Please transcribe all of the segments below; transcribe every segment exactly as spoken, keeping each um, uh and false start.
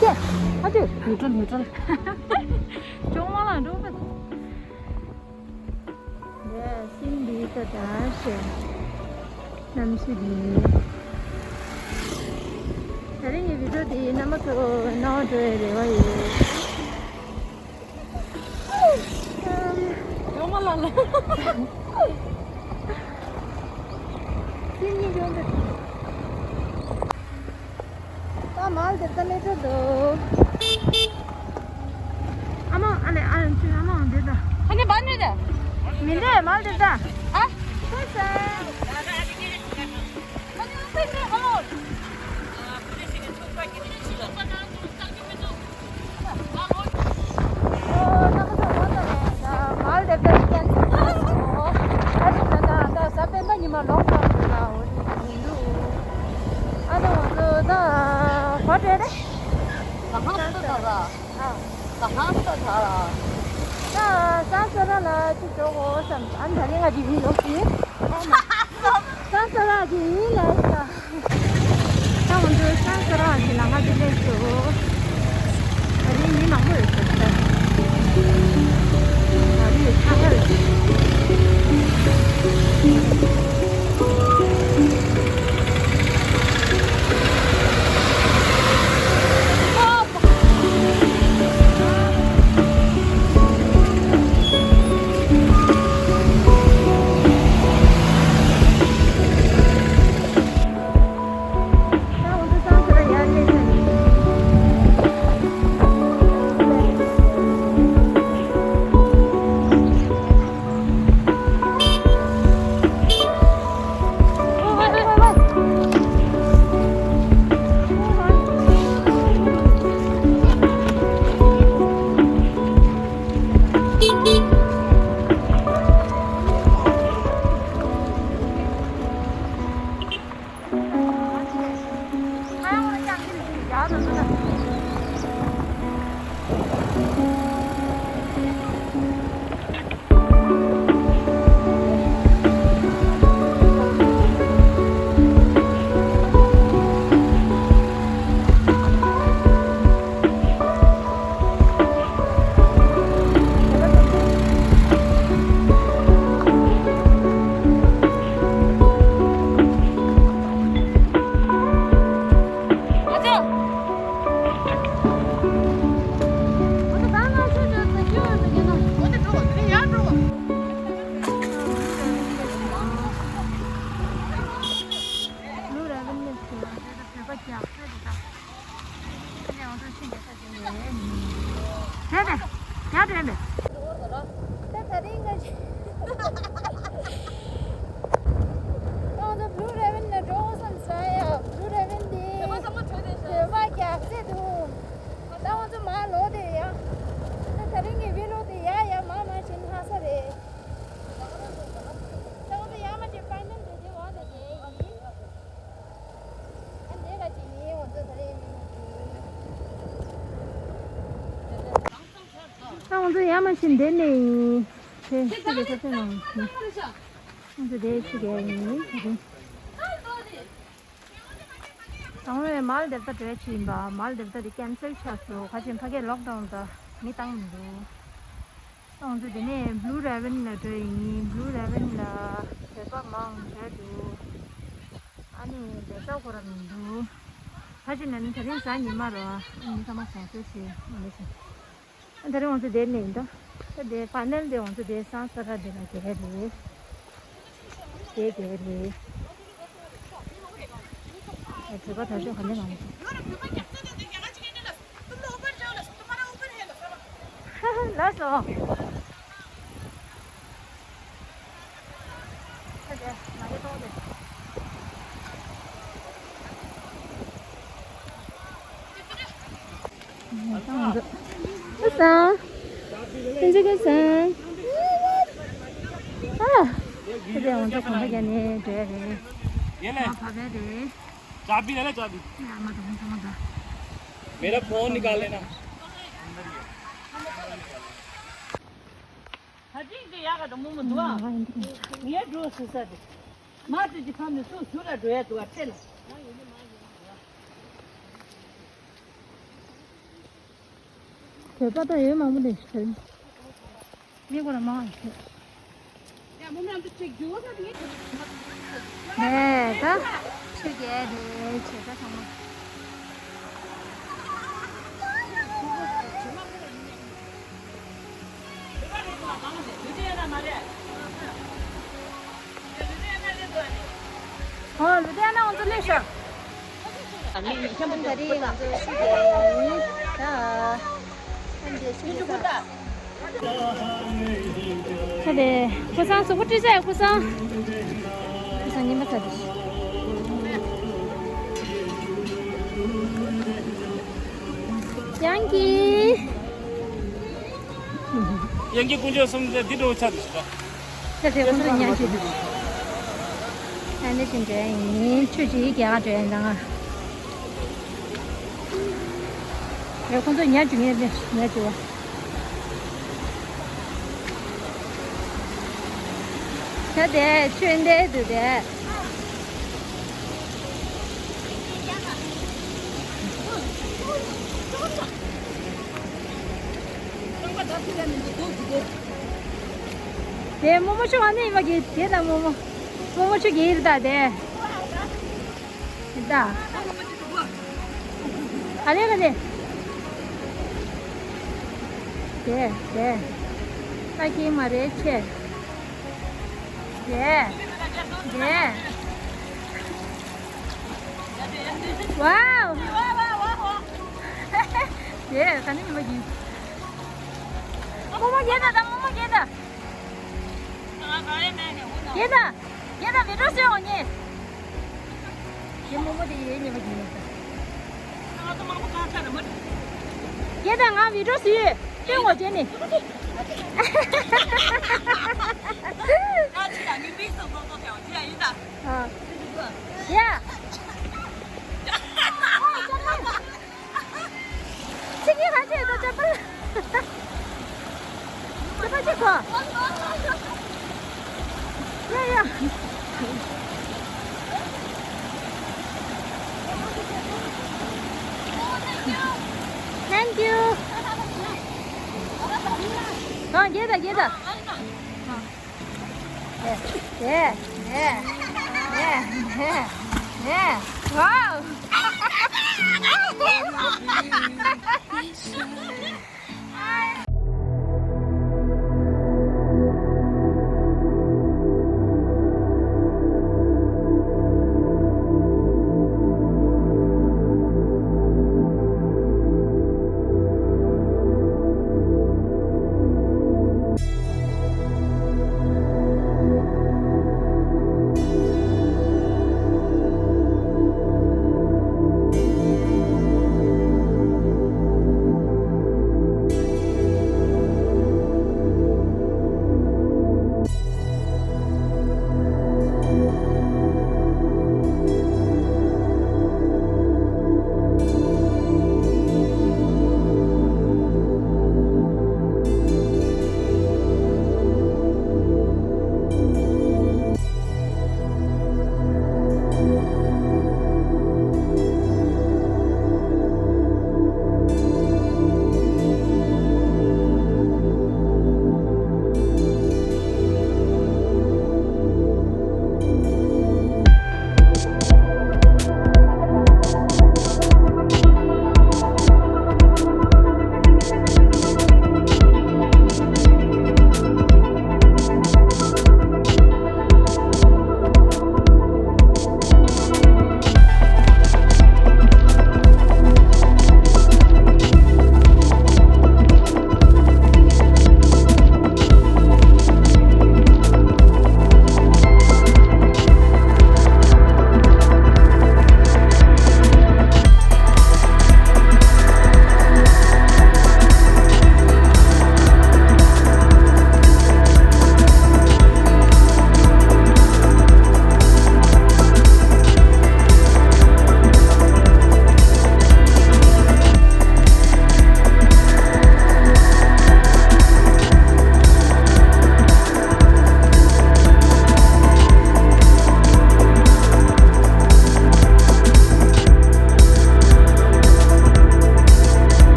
ཀྱེ། ཨ་ཅེ། ནུ་ཏྲལ་ནུ་ཏྲལ། ཅོང་མ་ལ་འགྲོ་གི། ཡ་སིན་འདི་ད་ད་ཤེ། གནམ་གཤིས་འདི། ད་རིང་གི་བི་ཌིའོ་འདི་རྣམ་པ་ཚོ་སྣང་བ་འགྲོ་ཡི་རེ་བ་ཡོད། ཡོང་མ་ལ་ལ། སེམས་ཉིད་ཡོང་འདུག་ད་མལ་དེབ་ད་ལས་འགྲོ་འདུག་ཨ་མ་ཨ་ལེ་ཨ་ལེ་ཨ་མ་འདི་ད། ཨ་ནི་བ་ནི་ད། མི་འདྲ་མལ་དེབ་ད། ཨ། ཁོ་ས། ད་ཧང་སང་ས་ར་ལ་ཅིག་འགྲོ་དགོས་བསམ། ཨ་ནི་ད་རིང་ང་ཅིག་ཡིན་ལོག་ཅིག་ཨ་མ། སང་ས་ར་ཅིག་ཡིན་ལ་ས། ད་ང་ཚོ་སང་ས་ར་ཅིག་ལ་ང་ཅིག་སླེབས་སོང་། ད་རིང་མི་མང་པོ་ཡོད་ས་ཅིག་ད་རིང་ས་ཁ་ལ་ཅིག་དེ་ནས་ཡར་འགྲོ་ཡིན་པས། ད་ད་རིང་ང་ཚོ་ང་ཚོ་Blue Raven ལ་འགྲོ་བསམ་ས་ཡ། Blue Raven དེ་བོད་པ་རྒྱག་རྩེ་འདུག་ད་ང་ཚོ་མར་ལོག་དེ་ཡ། ད་ད་རིང་གི་བི་ལོག་དེ་ཡ་ཡ་མར་མར་ཕྱིན་ལྷག་ས་རེད། ད་ང་ཚོ་ཡར་མར་ཅིག་ཕའི་ནལ་དེ་དེ་འོག་དེ་དེ་ཡིན། ད་ང་ཚོ་ཡར་མར་ཕྱིན་བསྡད་ནས་ཡིན། དེ་ཕྱི་གི་ས་ཆ་ནང་ཡིན། ང་ཚོ་དེ་ཕྱི་གི་ཡིན། དང་བའི་མལ་དེབ་ད་བྲོས་ཕྱིན་པ། མལ་དེབ་ད་དེ་ཀན་སེལ་ཆགས་སོང་། ཁ་ཆེན་ཕ་གིར་ལོག་ཌའུན་ད་མི་བཏང་མི་འདུག་ང་ཚོ་དེ་ནས་Blue Raven ལ་འགྲོ་ཡིན། Blue Raven ལ་བོད་པ་མང་བོད་འདུག་ཨ་ནི་བསྡད་ས་ཁོ་ར་མི་འདུག་ཕ་ཆེན་ན་ནི་ད་རིང་གཟའ་ཉི་མ་རེད། ཨ་ནི་ཚང་མ་གོང་ཚོད་བྱས་ཨ་ནི་ཕྱིན། ཨ་ད་རིང་ང་ཚོ་དེ་ནས་ཡིན་ད། ད་དེ་ཕའི་ནལ་དེ་ང་ཚོ་དེ་སང་ས་ར་དེ་ལ་རྒྱལ་རེད། དེ་རྒྱལ་རེད། ཨ་བོད་པ་དར་ལྕོག་ག་ནས་མང་། ལགས་སོ། ཨ་སང་། ཨ་ཅེ་ཁ་སང་། ཨ། ཁ་ཅེ་ང་ཚོ་གོམ་པ་རྒྱག་ནས་འགྲོ་ཡ་རེད། ये ले। ང་བབས་པ་རེད། चाबी ले ले, चाबी। ཡ་མ་དང་ཚང་མ་དང་། मेरा फोन निकाल लेना। ད་ཅིག་དེ་ཡག་ག་དང་མོ་མོ་འདུག་ཨ། ངས་འགྲོ་ཟེར་ས་དེ། མ་དེ་ཅི་ཕམ་ནས་སུ་སུ་ལ་འགྲོ་ཡ་འདུག་ཨ་ཁྲེ་ལ། བོད་པ་ད་ཡོད་མང་པོ་འདུག་ཞིག་མི་གོ་ལ་མང་ཞིག་ནས་ད་ཆོས་རྒྱལ་དེ་བྱེད་ས་ཚང་མ། ཨོ་ལུ་དེ་ན་ང་ཚོ་ལས་ཤོག་ད་རེས་ང་ཚོ་ཤུ་རྒྱལ་ཡིན། ད་ཨ་འདི་ཤུ་རྒྱལ་ས། ཁ་དེ་ཁུ་སང་གཟུགས་པོ་བཀྲུས་ཚར། ཁུ་སང་ཁུ་སང་ཉིན་པ་ཚ་དེ་ཡང་གི་ཡང་གི་དཀོན་མཆོག་གསུམ་དེ་འདི་འགྲོ་ཆ་དེ་ཞིག་ད་དེ་ཁོང་ཚོ་ཉག་ཅིག་འདུག་ཨ་ནི་ཞིག་འདྲ་ཡིན། ཆུ་ཅིག་རྒྱག་འདྲ་ཡིན་ད་ང་། ཡ་ཁོང་ཚོ་ཉག་ཅིག་ངས་ཉག་ཅིག་བ། ད་དེ་ཆོས་འདྲ་འདུག་དེ། དེ་རྨོ་མོ་ཆུ་བ་ནི་ཡིན་མ་གི་དེ་ད་རྨོ་མོ། རྨོ་མོ་ཆུ་གི་ཡིར་ད་དེ། ད། ཨ་ལེ་ག་ལེ། དེ་དེ། ད་ཀྱི་མ་རེད་ཆེ། དེ། དེ། ཝའོ། དེ་ག་ནས་ཡིན་པ་ཡིན། རྨོ་མོ་རྒྱལ་ད་ད་རྨོ་མོ་རྒྱལ་ད། རྒྱལ་ད། རྒྱལ་ད་བི་ཌིའོ་བཟོས་འོང་ངས། རྒྱལ་རྨོ་མོ་དེ་ཡོད་ཉེ་མ་ཡིན་ད། རྒྱལ་ད་ང་བི་ཌིའོ་བཟོས་ཡོད། སྟོན་འོང་རྒྱལ་ནི། ཨ། ཡ། ཚིག་གི་ཧ་ཅེ་ད་ཅ་པལ། ཅ་པལ་ཅི་གོ། ཡ་ཡ། Thank you. ཨ་རྒྱལ་ད་རྒྱལ་ད། ཨ། ནས་ནས་ནས་ནས་ནས། ཝའོ།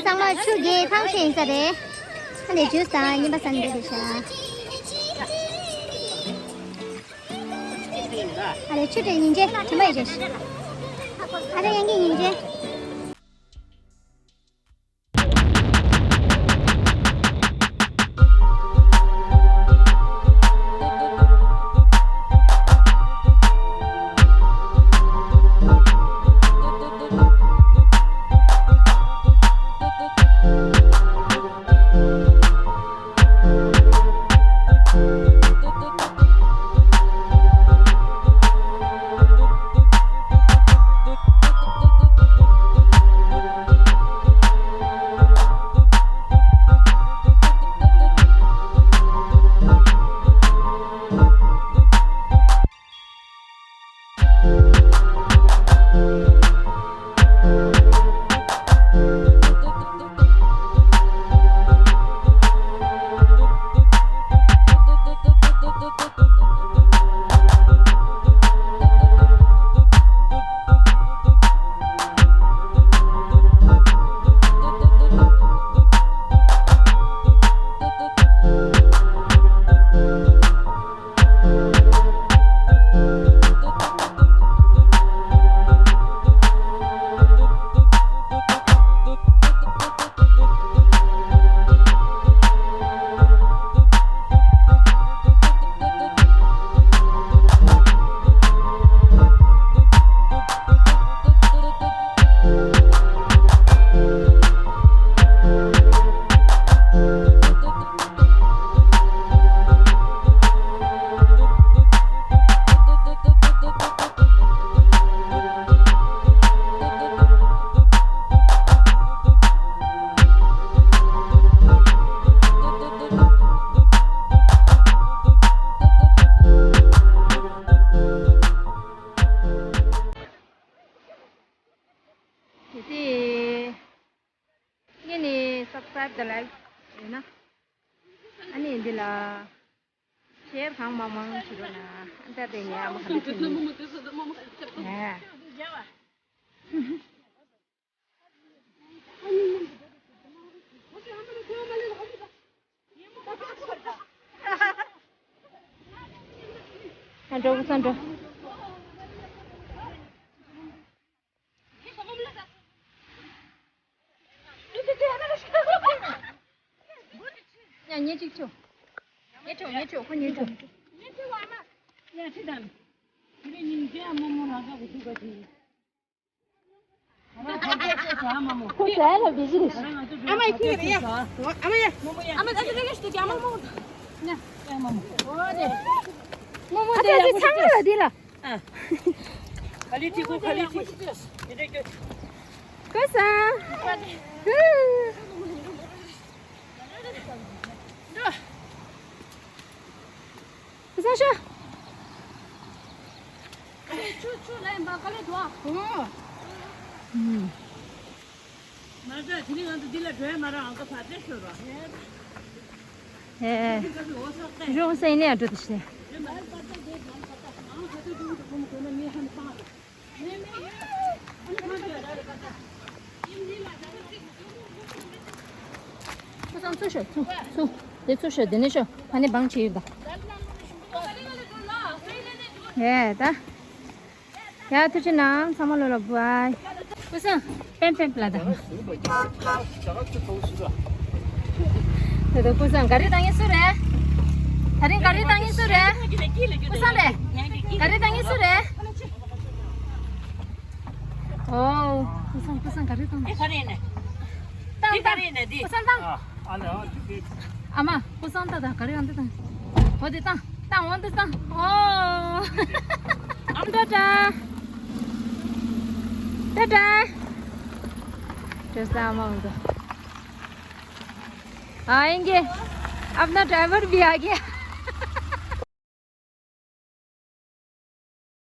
གཙང་མ་ཆུ་རྒྱས་ཐང་ཆད་ཡིན་ས་རེད། ཨ་ནི་ཇུས་དང་རྔན་པ་ཟ་ནི་འདི་རེད་ཤག་ཨ་ལས་ཆུ་དེ་ཉིན་བྱེད་དྲི་མ་ཡོད་རེད་ཤག་ཨ་ལས་ཡང་གི་ཉིན་བྱེད། དེ་སྔོན་ནས་སབ་སི་ཀ་རེབ་དང་ལའིག་ཡོད་ན། ཨ་ནི་འདི་ལ་ཤེར་གང་མང་མང་བྱེད་རོགས་གནང་། ཨ་ད་དེ་ངས་ཨ་མ་ག་འདྲ་བྱེད་ནི། ཨ། ཨ་འགྲོ་གི་ས་འགྲོ། ཡ་ཉེ་གཅིག་ཆོ། ཉེ་ཆོ་ཉེ་ཆོ་ཁོ་ཉེ་ཆོ། ཡ་ཁྲི་དང་། དེ་རིང་ཉིན་རྒྱ་མོ་མོ་རང་ག་གི་ཐུག་པ་དེ། ཁོ་ཟས་ལ་བི་ཞིག་རེད། ཨ་མ་ཡི་ཁྱི་རེད་ཡ། ཨ་མ་ཡ། ཨ་མ་ད་ཅི་རེད་ཤི་དུ་ཨ་མ་མོ། ཡ་ཨ་མ་མོ། འོ་དེ། མོ་མོ་དེ་ཡ་ཚང་མ་ལ་འདི་ལ། ཨ། ག་ལི་ཐི་ཀོ་ག་ལི་ཐི། དེ་རེད་ཀྱོ། ཀོ་ས། ཁུ་སང་ཤོ། ཆུ་ཆུ་ལ་ཡིན་པ་ག་ལེ་འགྲོ་ཨ། ཨོ། ཨུམ། མ་ཟ་དེ་རིང་ང་ཚོ་འདི་ལ་འགྲོ་ཡ་མ་ར་ཨང་ཀ་བ་ཏེ་ཤོར་བ། ཧེ། རོང་སེང་ནས་འགྲོ་དེ་ཤེ། ཁུ་སང་ཚུར་ཤོག་ཚུར་ཚུར། དེ་ཚུར་ཤོག་དེ་ནས་ཤོག་ཨ་ནི་བང་ཆེ་ཡོད་ད། ཡ་ད། ཡ་ཐུགས་རྗེ་གནང་། ཚང་མ་ལོ་ལ་བུ་ཨའི། ཁུ་སང་པེན་པེན་པ་ལ་ད། ད་ད་ཁུ་སང་ག་རེ་བཏང་ངེས་སུ་རེད། ད་རིང་ག་རེ་བཏང་ངེས་སུ་རེད། ཁུ་སང་རེད། ག་རེ་བཏང་ངེས་སུ་རེད། ཨོ། ཁུ་སང་ཁུ་སང་ག་རེ་བཏང་། འདི་ག་རེ་ཡིན་ནས། བཏང་འདི་ག་རེ་ཡིན་ནས་འདི། ཁུ་སང་བཏང་། ཨ་ལ་འདི། ཨ་མ་ཁུ་སང་ད་ད་ག་རེ་ཡང་འདི་བཏང་། འོ་འདི་བཏང་བཏང་འོ་འདི་བཏང་། ཨོ། ཨམ་ཏ་ཏ། ཏ་ཏ། ཏ་ས་མང་དུ། आएंगे। अपना ड्राइवर भी आ गया।